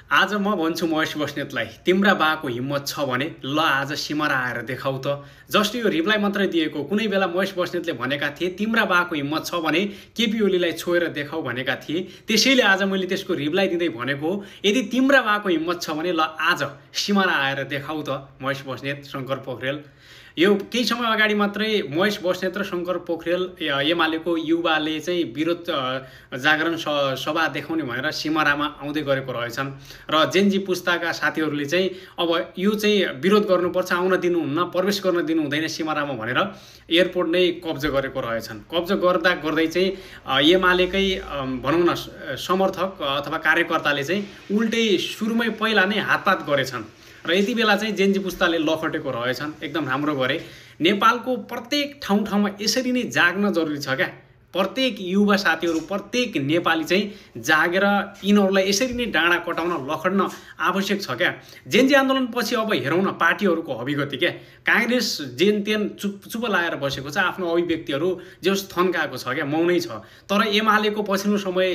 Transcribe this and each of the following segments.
आज म भन्छु महेश बस्नेतलाई तिम्रा बाको हिम्मत छ भने ल आज सिमरा आएर देखाउ त। जस्ट यो रिप्लाई मात्रै दिएको, कुनै बेला महेश बस्नेतले भनेका थिए तिम्रा बाको हिम्मत छ भने केपी ओलीलाई छोएर देखाउ भनेका थिए। त्यसैले आज मैले त्यसको रिप्लाई दिँदै भनेको हो, यदि तिम्रा बाको हिम्मत छ भने ल आज सिमरा आएर देखाउ त महेश बस्नेत, शङ्कर पोखरेल। यो केही समय अगाडि मात्रै महेश बस्नेत र शङ्कर पोखरेल एमालेको युवाले चाहिँ विरोध जागरण सभा देखाउने भनेर सिमरामा आउँदै गरेको रहेछन् र जेनजी पुस्ताका साथीहरूले चाहिँ अब यो चाहिँ विरोध गर्नुपर्छ, आउन दिनुहुन्न, प्रवेश गर्न दिनु हुँदैन सिमरामा भनेर एयरपोर्ट नै कब्जा गरेको रहेछन्। कब्जा गर्दा गर्दै चाहिँ एमालेकै भनौँ न समर्थक अथवा कार्यकर्ताले चाहिँ उल्टै सुरुमै पहिला नै हातपात गरेछन् र यति बेला चाहिँ जेनजी पुस्ताले लखटेको रहेछन्। एकदम राम्रो गरे। नेपालको प्रत्येक ठाउँमा यसरी नै जाग्न जरुरी छ क्या। प्रत्येक युवा साथीहरू, प्रत्येक नेपाली चाहिँ जागेर यिनीहरूलाई यसरी नै डाँडा कटाउन लखड्न आवश्यक छ क्या। जेनजी आन्दोलनपछि अब हेरौँ न पार्टीहरूको अभिगति क्या। काङ्ग्रेस जेन तेन चुप लाएर बसेको छ, आफ्नो अभिव्यक्तिहरू जस थन्काएको छ क्या, मौनै छ। तर एमालेको पछिल्लो समय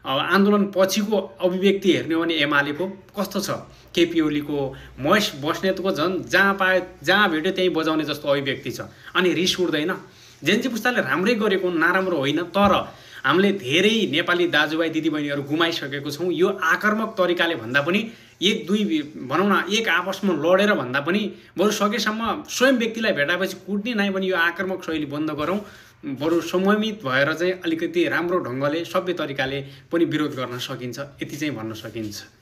आन्दोलन पछिको अभिव्यक्ति हेर्ने हो भने एमालेको कस्तो छ, केपी ओलीको, महेश बस्नेतको झन् जहाँ पाए जहाँ भेट्यो त्यहीँ बजाउने जस्तो अभिव्यक्ति छ। अनि रिस उठ्दैन। जेनजी पुस्ताले राम्रै गरेको, नराम्रो होइन, तर हामीले धेरै नेपाली दाजुभाइ दिदीबहिनीहरू गुमाइसकेको छौँ। यो आक्रामक तरिकाले भन्दा पनि एक दुई भनौँ न एक आपसमा लडेर भन्दा पनि बरु सकेसम्म स्वयं व्यक्तिलाई भेटाएपछि कुट्ने नै पनि यो आक्रामक शैली बन्द गरौँ। बरु संयमित भएर चाहिँ अलिकति राम्रो ढङ्गले सभ्य तरिकाले पनि विरोध गर्न सकिन्छ, यति चाहिँ भन्न सकिन्छ।